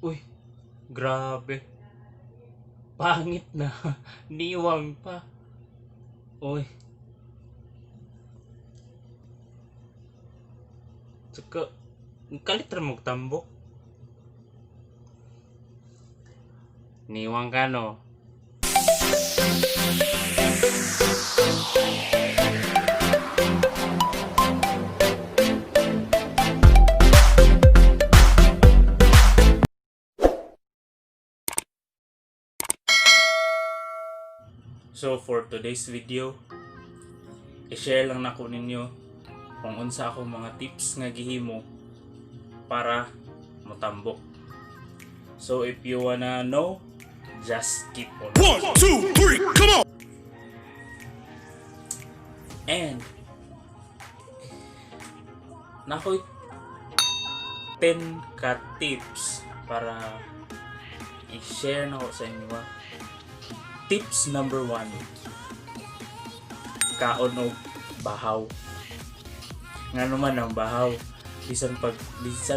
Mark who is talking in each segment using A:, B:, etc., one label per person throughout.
A: Uy, grabe. Pangit na. Niwang pa. Uy. Saka, kalit ra mo tambok. Niwang ka, no? So for today's video, i-share lang nako ninyo kung unsa ako mga tips nga gihimo para motambok. So if you wanna know, just keep on.
B: One, two, three, come on!
A: And nakoy 10 ka tips para i-share nako sa inyo, ah. Tips number 1. Kaon og bahaw. Ngano man ang bahaw? Bisan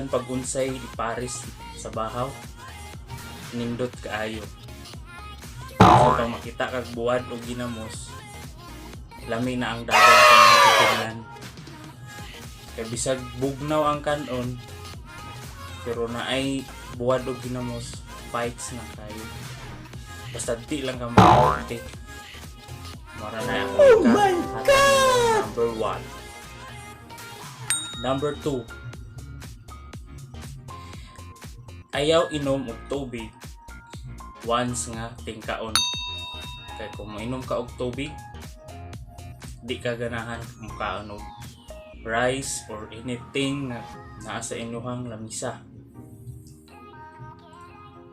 A: pag unsay ipares sa bahaw, nindot kaayo. So pag makita kag buwad o ginamos, lami na ang dagan sa mga titingnan. Kay bisag bugnaw ang kanon, pero naay buwad og ginamos, fights na kayo. Basta di lang ka maarte. Mara na ako. Oh my God! Number 1. Number 2. Ayaw inom og tubig once nga tingkaon. Kay kung moinom ka og tubig, di ka ganahan mukaon og rice or anything na naa sa inyuhang lamisa.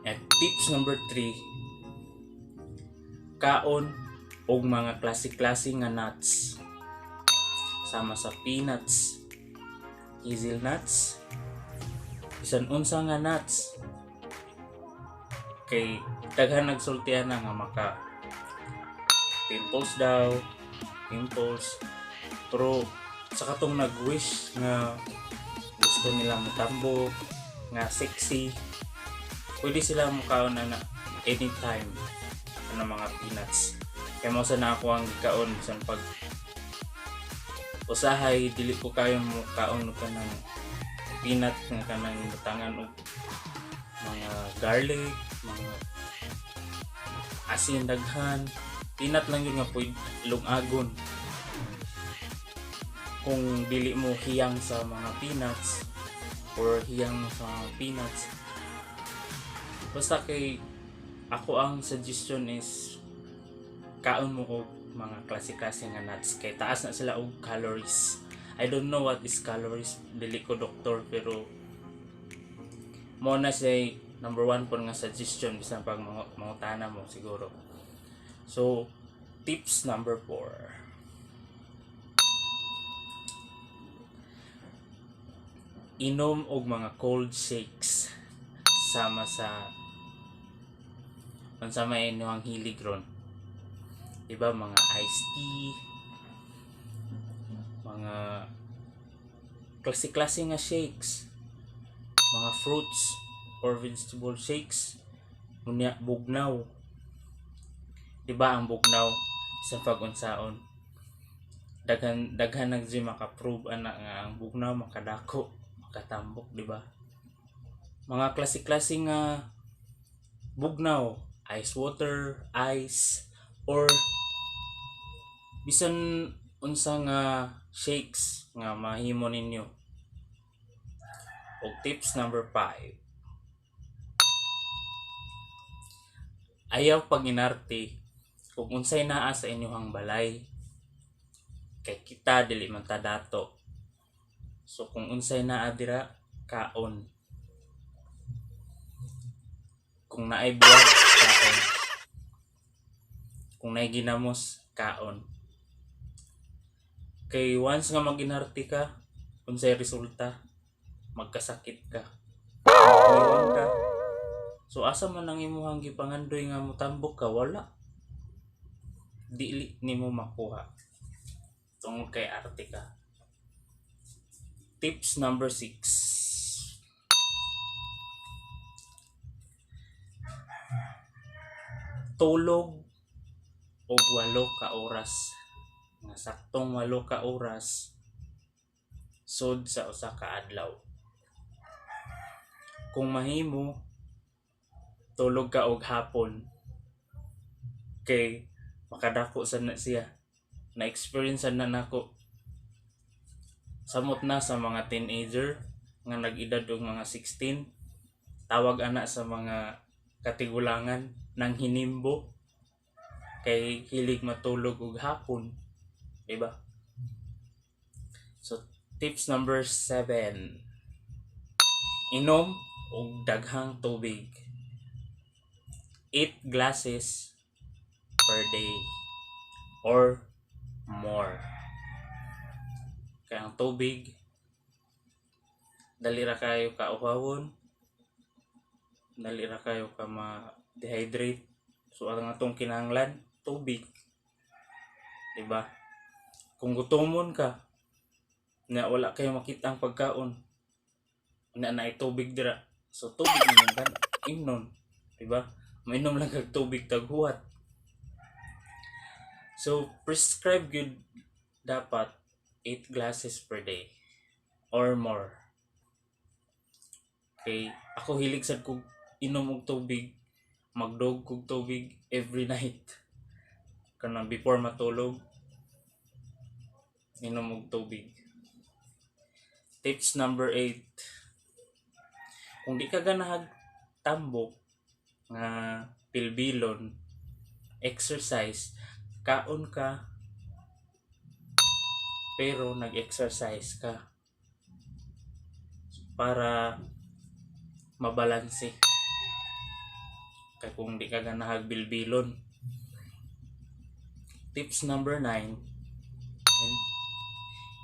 A: And tips number 3, kaon og mga klase-klase nga nuts. Sama sa peanuts, hazelnuts, bisan unsa nga nuts. Kay daghan nagsultian na nga maka pimples daw, pimples. Pero sa katong nag-wish nga gusto nila motambok, nga sexy, pwede sila mukaon na na anytime ano mga peanuts. Kaya mo sa na ako ang gikaon bisan pag usahay dili ko kayo mukaon og kanang peanut nga kanang butangan og mga garlic, mga asin daghan. Peanut lang yun nga pwede lungagon. Kung dili mo hiyang sa mga peanuts or hiyang mo sa mga peanuts, basta kay ako ang suggestion is kaon mo og mga klase-klase nga nuts kay taas na sila og calories. I don't know what is calories, dili ko doktor, pero mo na siya number 1 po nga suggestion bisan pag mangutana mo siguro. So tips number 4. Inom og mga cold shakes sama sa unsa may inyong hilig ron. Diba mga iced tea, mga klase-klase nga shakes, mga fruits or vegetable shakes, unya bugnaw. Diba ang bugnaw sa pag-unsaon? Daghan daghan nag maka-prove ana nga ang bugnaw makadako, makatambok, diba? Mga klase-klase nga bugnaw, ice water, ice, or bisan unsa nga shakes nga mahimo ninyo. Og tips number 5. Ayaw pag-inarte kung unsay naa sa inyong balay. Kay kita dili man ta dato. So kung unsay naa dira, kaon. Kung naay buwag, kaon. Kung naay ginamos, kaon. Kay once nga mag-inarte ka, unsay resulta, magkasakit ka. Niwang ka. So asa man ang imuhang gipangandoy nga motambok ka, wala. Dili nimo makuha. Tungod kay arte ka. Tips number 6. Tulog og 8 ka oras, nga saktong 8 ka oras sud sa usa ka adlaw. Kung mahimo, tulog ka og hapon kay makadako sad na siya. Na-experience sad na nako. Samot na sa mga teenager nga nag-edad og mga 16, tawag ana sa mga katigulangan ng hinimbo kay hilig matulog og hapon, di ba? So tips number 7, inom og daghang tubig. 8 glasses per day or more. Kaya ang tubig, dali ra kayo kauhawon, dali ra kayo ka ma-dehydrate. So ang atong kinahanglan, tubig. Diba? Kung gutomon ka, na wala kayo makita ang pagkaon, na naay tubig dira. So tubig naman kan imnon, diba? Mainom lang kag tubig taghuwat. So prescribe gyud dapat 8 glasses per day or more. Kay ako hilig sad kog inom og tubig, magdog kog tubig every night. Kanang before matulog, inom og tubig. Tips number 8. Kung di ka ganahag tambok nga pilbilon, exercise, kaon ka pero nag-exercise ka para mabalanse. Kay kung di ka ganahag bilbilon. Tips number 9,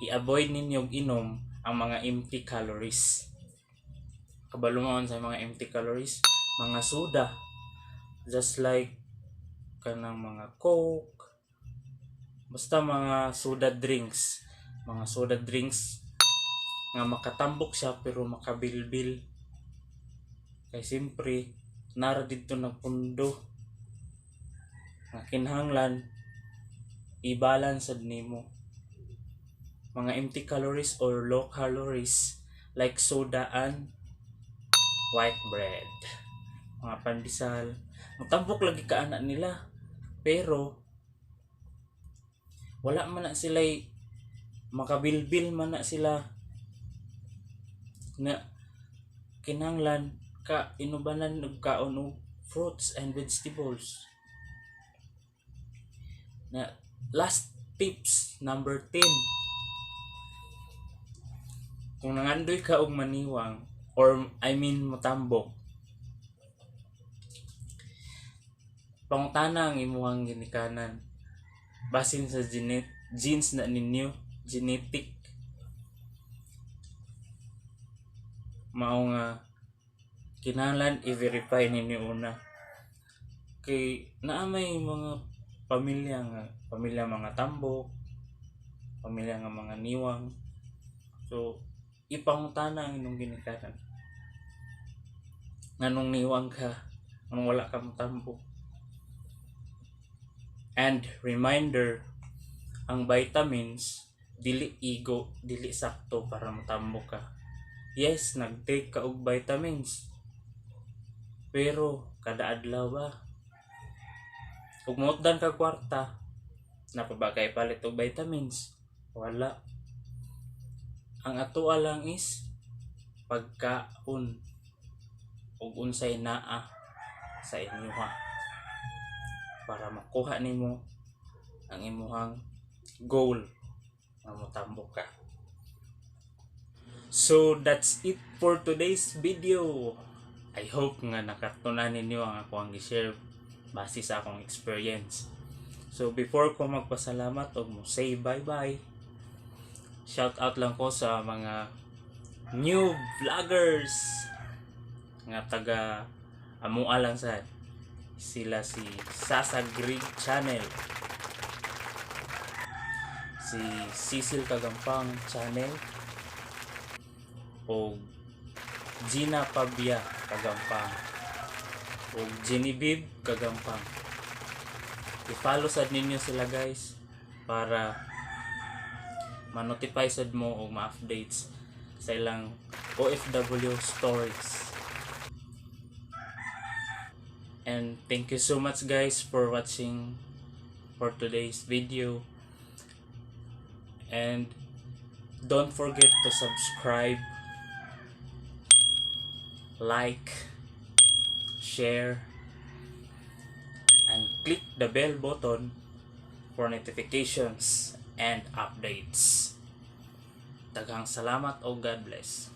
A: i-avoid ninyo inom ang mga empty calories. Kabalo mo sa mga empty calories, mga soda, just like kanang mga Coke, basta mga soda drinks nga makatambok siya pero makabilbil. Kay siyempre, nara didto nagpundo nga kinahanglan i-balance sad nimo. Mga empty calories or low calories like soda and white bread, mga pandesal. Mutambok lagi ka ana nila pero wala man na sila, makabilbil man na sila na kinahanglan ka inubanan og kaon og fruits and vegetables. Na last tips number 10, kung nangandoy ka og maniwang or I mean motambok, pangutana ang imuhang ginikanan basin sa genes na ninyo, genetic. Mao nga kinahanglan i-verify ninyo una kay naa may mga pamilya nga pamilya mga tambok, pamilya nga mga niwang. So ipangutana ang inyong ginikanan nganong niwang ka, nganong wala ka motambok. And reminder, ang vitamins dili igo, dili sakto para motambok ka. Yes, nag-take ka og vitamins, pero kada adlaw ba? Ug moutdan ka kwarta, napa ba kay palit og vitamins? Wala. Ang atoa lang is pagkaon ug unsay naa sa inyoha para makuha nimo ang imuhang goal nga motambok ka. So that's it for today's video. I hope nga nakatunan ninyo ang ako ang gi-share base sa akong experience. So before ko magpasalamat og mo say bye-bye, shout out lang ko sa mga new vloggers nga taga amua lang sa sila, si Sasa Grid Channel, si Cecil Kagampang Channel, o Gina Pabia Kagampang, o Genevieve Kagampang. I-follow sad ninyo sila, guys, para ma-notify sad mo og ma-updates sa ilang OFW stories. And thank you so much, guys, for watching for today's video. And don't forget to subscribe, like, share, and click the bell button for notifications and updates. Daghang salamat o God bless.